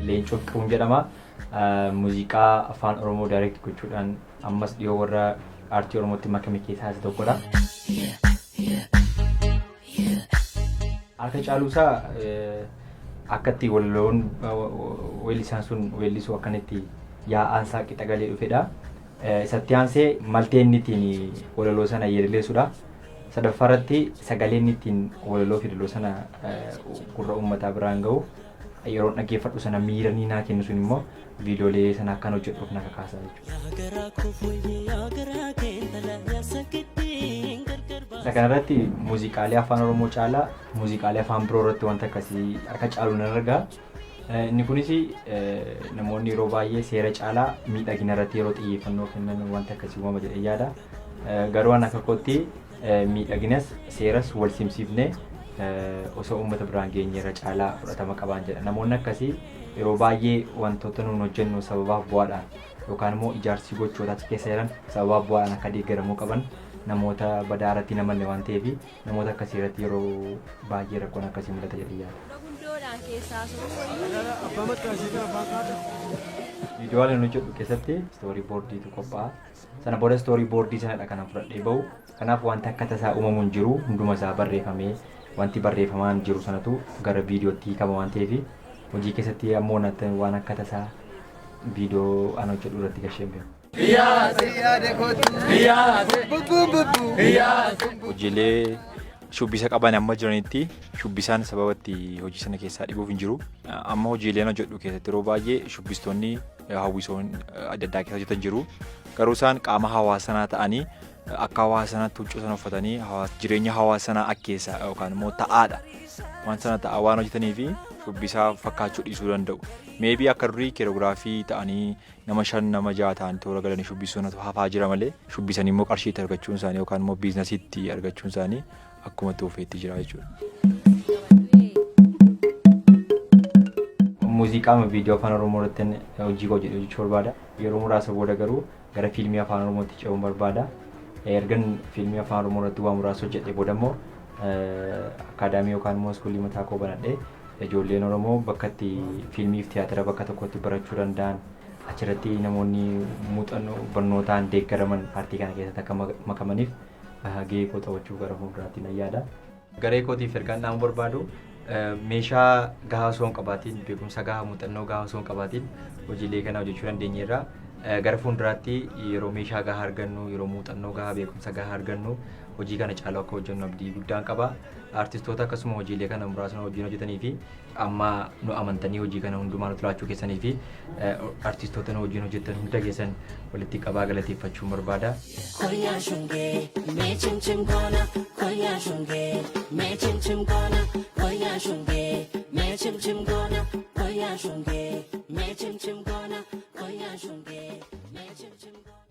Leencoo Fiqiruun jedhama. Muuziqaa afaan Oromoo direct gochuudhaan ammas dhiyoo warra aartii Oromootti makame keessaa isa tokkodha. Harka caaluusaa akka itti walaloon weellisaan sun weellisu akkan itti yaa'aan isaa qixa galee dhufedha. Isatti aansee maltee inni ittiin walaloo sana yeedaleessudha. Sadaffaa irratti sagalee inni ittiin walaloo fi yeedaloo sana gurra uummataa biraan gahu yeroon dhaggeeffadhu sana miira inni naa kennu sun immoo viidiyoolee sana akkan hojjedhuuf na kakaasa jechuudha. Isa kanarratti muuziqaalee afaan Oromoo caalaa muuziqaalee afaan biroo irratti wanta akkasii harka caalu nan arga. Inni kunis namoonni yeroo baay'ee seera caalaa miidhagina irratti yeroo xiyyeeffannoo kennan wanta akkasii uumama jedhee yaada. Garuu an akka kootti miidhaginas seeras wal simsiifnee osoo uummata biraan geenye irra caalaa fudhatama qabaan jedha. Namoonni akkasii yeroo baay'ee wantoota nuun hojjennu sababaaf bu'aadhaan yookaan immoo ijaarsi gochoota achi keessa jiran sababaaf bu'aadhaan akka deeggaramuu qaban namoota badaa irratti hin amanne waan ta'eef namoota akkasii irratti yeroo baay'ee rakkoon akkasii mul'ata jedhee yaada. Viidiyoo ani hojjedhu keessatti istoorii boordiitu qophaa'a. Sana booda istoorii boordii sanadha kanan fudhadhee bahu. Kanaaf wanti akka tasaa uumamu hin jiru. Hunduma isaa barreeffamee wanti barreeffamaan jiru sanatu gara viidiyootti hiikama waan ta'eef hojii keessatti ammoo waan akka tasaa viidiyoo an hojjedhu irratti gashee hin beeku. Hojiilee shubbisa qaban amma jiranitti shubbisaan sababa itti hojii sana keessaa dhibuuf hin jiru. Amma hojiileen hojjedhu keessatti yeroo baay'ee shubbistoonni hawwisoon adda addaa keessa hojjetan jiru. Garuu isaan qaama hawaasa sanaa ta'anii akka hawaasa sanaatti huccuu sana uffatanii jireenya hawaasa sanaa akkeessa yookaan immoo ta'aadha. Waan sana ta'aa waan hojjetanii fi shubbisaa fakkaachuu dhiisuu danda'u. Meebii akka durii keeroogiraafii ta'anii nama 5 nama 6 ta'anii toora galanii shubbisuu sanatu hafaa jira malee shubbisanii immoo qarshii itti argachuun isaanii yookaan immoo biiznasii itti argachuun isaanii akkuma itti fufeetti jira jechuudha. Muuziqaa viidiyoo afaan Oromoo irratti hojii koo jedhee hojjechuu barbaada. Yeroo muraasa booda garuu gara fiilmii afaan Oromootti ce'uun barbaada. Ergan fiilmii afaan Oromoo irratti waa muraasa hojjedhee booda immoo akaadaamii yookaan immoo iskuulii mataa koo banadhee ijoolleen Oromoo bakka itti fiilmii fi tiyaatira bakka tokkotti barachuu danda'an achirratti namoonni muuxannoo barnootaan deeggaraman aartii kana keessatti akka makamaniif gahee koo taphachuuf gara fuulduraatti nan yaada. Garee kootiif ergaan dhaamuu barbaadu meeshaa gahaa osoo hin qabaatiin beekumsa gahaa muuxannoo gahaa osoo hin qabaatiin hojiilee kana hojjechuu dandeenyeerra. Gara fuulduraatti yeroo meeshaa gahaa argannu yeroo muuxannoo gahaa beekumsa gahaa argannu hojii kana caalaa akka hojjennu abdii guddaan qaba. Artistoota akkasuma hojiilee kana muraasa wajjin hojjetanii fi amma nu amantanii hojii kana hundumaa nutti laachuu keessanii fi artistoota nu wajjin hojjetan hunda keessan walitti qabaa galateeffachuun barbaada. Koyaa shungee mee chim chim goona koyaa shungee mee chim chim goona koyaa shungee mee chim chim goona koyaa shungee mee chim chim goona koyaa shungee mee chim chim goona.